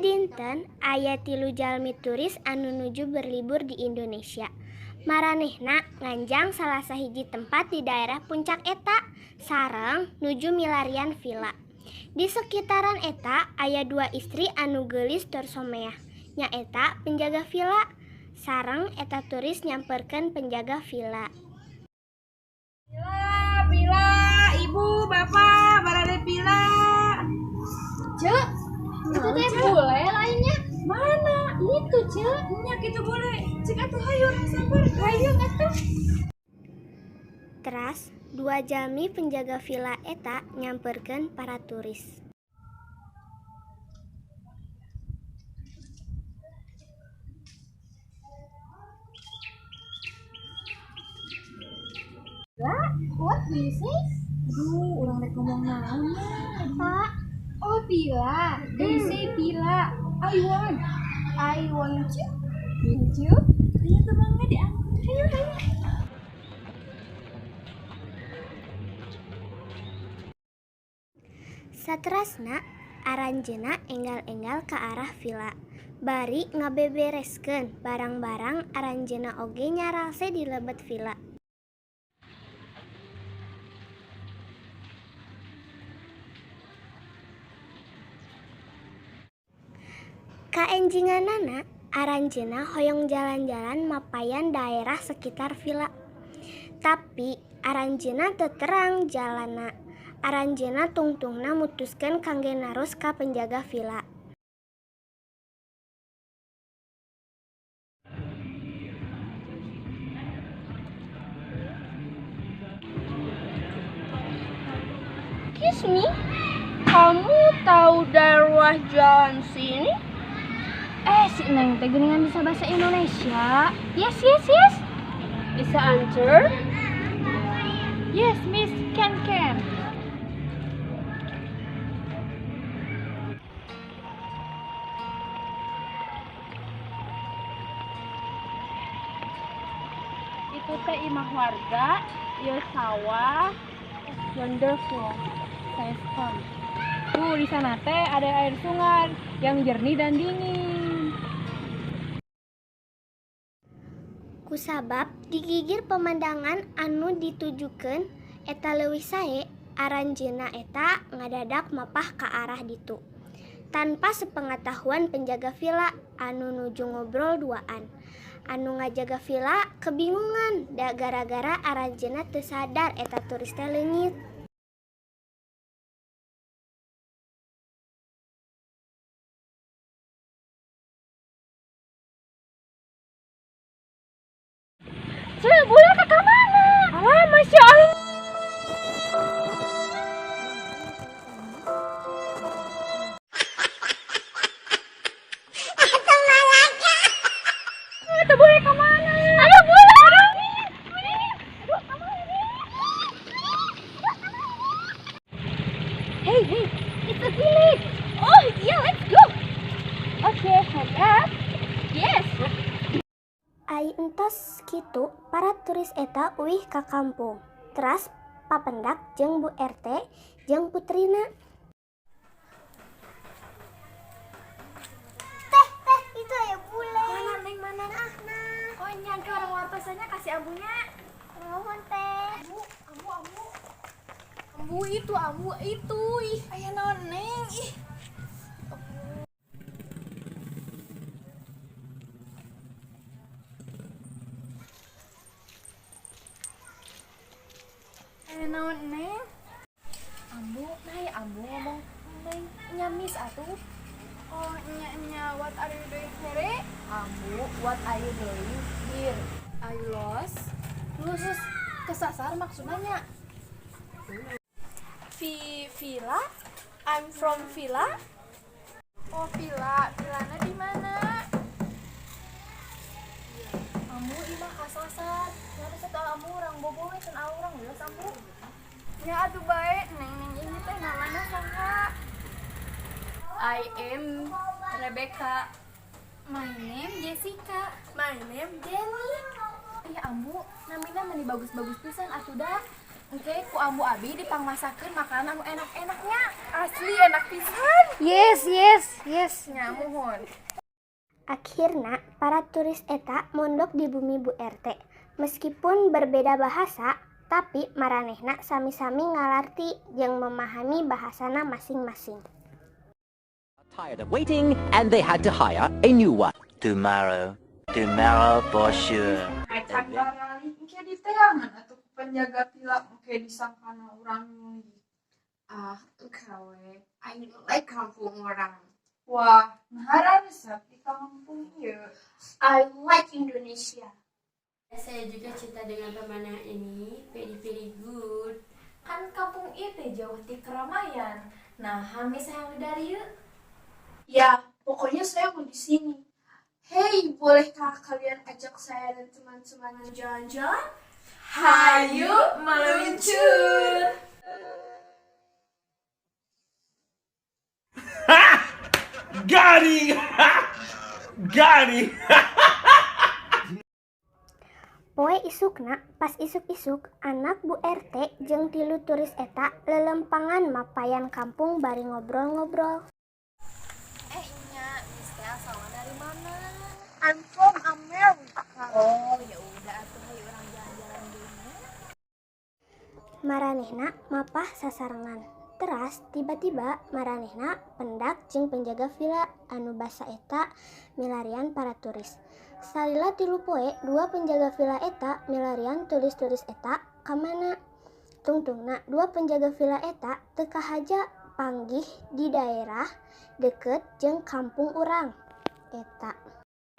Hiji dinten aya tilu jalmi turis anu nuju berlibur di Indonesia. Maranehna nganjang salah sahiji tempat di daerah Puncak eta sareng nuju milarian villa. Di sekitaran eta aya dua istri anu geulis tur someah, nyaeta penjaga villa. Sareng eta turis nyamperkeun penjaga villa. Villa, villa, ibu, bapak, barade villa. Cek, itu teh bule lainnya. Mana? Itu, Cek. Nya kitu bule. Cek atuh hayu urang samper. Hayu atuh. Teras, dua jalmi penjaga villa eta nyamperkeun para turis. What do you say? Aduh, urang rek ngomong naon nya? Pak. Oh, villa. They say villa. I want. I want you. You? Ayo tuh mangga diangkat. Hayu, hayu. Saterasna, aranjeuna enggal-enggal ka arah villa. Bari ngabebereskeun barang-barang, aranjeuna oge nyaralse di lebet villa. Kaenjinganana, aranjeuna hoyong jalan-jalan mapayan daerah sekitar villa. Tapi aranjeuna teu terang jalanna. Aranjeuna tungtungna mutuskeun kangge naros ka penjaga villa. Excuse me, kamu tahu daerah jalan sini? Si Neng teh geuningan bisa bahasa Indonesia. Yes, yes, yes. Bisa answer? Yes, Miss, can, can. Itu teh imah warga, ieu sawah. Wonderful. Saya suka. Tuh di sana teh ada air sungai yang jernih dan dingin. Kusabab digigir pemandangan anu ditujukeun eta leuwih sae, aranjeuna eta ngadadak mapah ka arah ditu. Tanpa sepengetahuan penjaga villa anu nuju ngobrol duaan. Anu ngajaga villa kebingungan da gara-gara aranjeuna teu sadar eta turis teh leungit. Cek, bule ke mana? Alah, Masya Allah. Itu bule ke mana? Aduh, bule. Aduh, kemana? Hey, hey, it's a village. Oh, yeah, let's go. Okay, head up. Yes. Ai entos kitu, para turis eta uih ka kampung. Teras papendak jeung Bu RT jeung putrina. Teh, teh, itu aya bule. Mana, Neng, mana? Ah, nah. Oh, nyangka orang wartosannya kasih ambunya. Nuhun, teh. Ambu, ambu, ambu. Ambu itu, ambu itu. Ih, aya naon, Neng? Ih. Aya naon, Neng? Ambu, nah ya ambu ngomong Neng nyamis atuh. Oh, nya nya, what are you doing here? Ambu, what are you doing here? Are you lost? Lulus kesasar maksudnya. Villa? I'm from Villa. Oh, Villa. Villana di mana? Ambu imah kasasar. Kenapa satu ambu orang bobo we can urang geus ambu. Ya atuh bae, Neng Neng ini teh namanya saha? I am Rebecca. My name Jessica. My name Jenny. Ih ambu, namina meni bagus-bagus pisan atuh dah. Engke ku ambu abi dipangmasakeun makanan anu enak-enak nya. Asli enak pisan. Yes. Nya, muhun. Akhirna para turis eta mondok di bumi Bu RT. Meskipun berbeda bahasa, tapi maranehna sami-sami ngalarti jeung memahami bahasana masing-masing. Tired of waiting, and they had to hire a new one. Tomorrow, tomorrow for sure. Acan barali engke diteangan atuh ku penjaga vila, engke disangkana urang nyuri. Ah, engke we. I like kampung urang. Wah, naha resep di kampung ieu? I like Indonesia. Saya juga cinta dengan pemandangan ini, very very good. Kan kampung ieu teh jauh ti keramaian. Nah, Miss hayang dari yeuh. Ya, pokoknya saya mau di sini. Hey, bolehkah kalian ajak saya dan teman-teman jalan-jalan? Hayu meluncur. Got him! Got him! Poe isukna, pas isuk-isuk, anak Bu RT jeung tilu turis eta lelempangan mapayan kampung bari ngobrol-ngobrol. Eh, nya, Miss teh asalna dari mana? I'm from America. Oh, ya udah atuh, hayu urang jalan-jalan dulu. Maranehna mapah sasarengan. Teras tiba-tiba maranehna pendak jeung penjaga villa anu basa eta milarian para turis. Salila 3 poe, dua penjaga villa eta milarian turis-turis eta ka mana. Tungtungna dua penjaga villa eta teu kahaja panggih di daerah deket jeung kampung urang eta.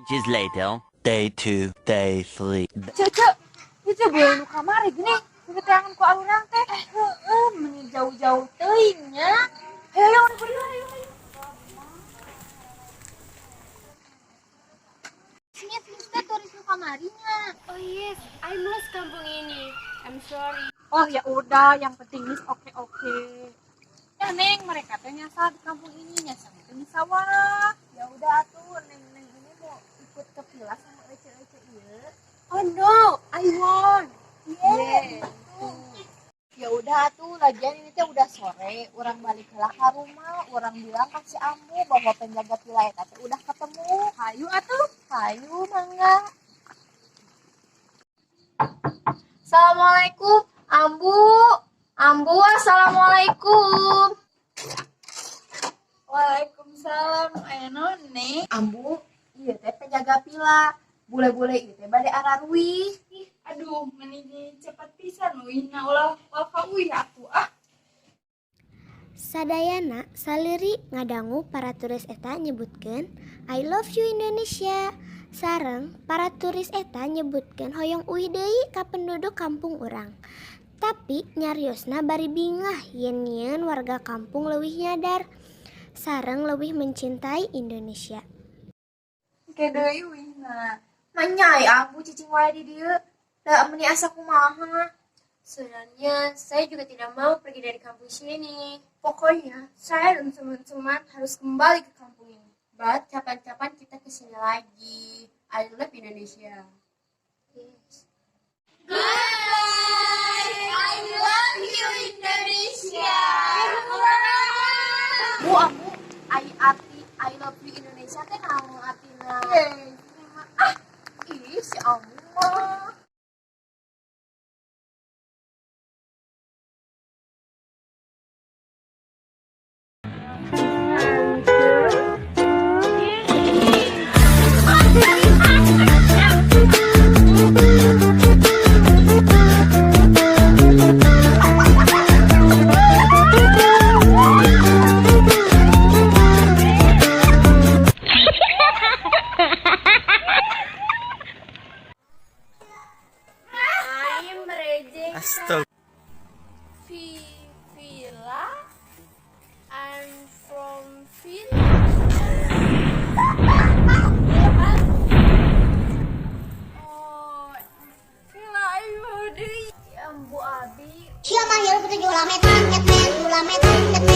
Inches later, day two, day three. Cece, itu boleh nu kamari gini. Diteangan ku urang teh. Eh, heueuh, meni jauh-jauh teuing nya. Hayo, hayo, urang berdua, hayo, hayo. Miss, Miss teh turis nu kamari nya. Oh yes, I'm lost kampung ini. I'm sorry. Oh, ya udah, yang penting Miss oke oke. Ya Neng, mereka teh nyasar di kampung ini, nyasar itu di sawah. Ya udah atuh, Neng Neng ini mau ikut ke villa sama ece-ece ieu. Oh no, I want. Yeah. Ya udah atuh, lagian ini teh udah sore, urang balik lah ke rumah, urang bilang ka si ambu bahwa penjaga villa eta teh udah ketemu. Hayu atuh. Hayu, mangga. Assalamualaikum, Ambu. Ambu, assalamualaikum. Waalaikumsalam, aya naon, Neng? Ambu, ieu teh penjaga villa. Bule-bule ieu teh bade araruih. Ih, aduh, meni cepet pisan uihna, ulah waka uih atuh ah. Sadayana saliri ngadangu para turis eta nyebutkeun "I love you Indonesia". Sareng para turis eta nyebutkeun hoyong uih deui ka penduduk kampung urang. Tapi nyariosna bari bingah yen nyieun warga kampung leuwih nyadar sareng leuwih mencintai Indonesia. Engke deui uihna. Manya ai ambu cicing wae di dieu. Da meni asa kumaha. Sebenarnya saya juga tidak mau pergi dari kampung sini. Pokoknya, saya dan teman-teman harus kembali ke kampung ini. But kapan-kapan kita kesini lagi. I love Indonesia. Yes. Goodbye. I love you, Indonesia. Bu, ambu, ai arti I love you Indonesia teh naon artina? Eh, Ah, ih si ambu mah. I'm reject. Astaga. Villa? I'm from Villa. Oh, villa ayo deui. Ambu abi. Sia mah hirup teh ulah metan, ket ulah metan.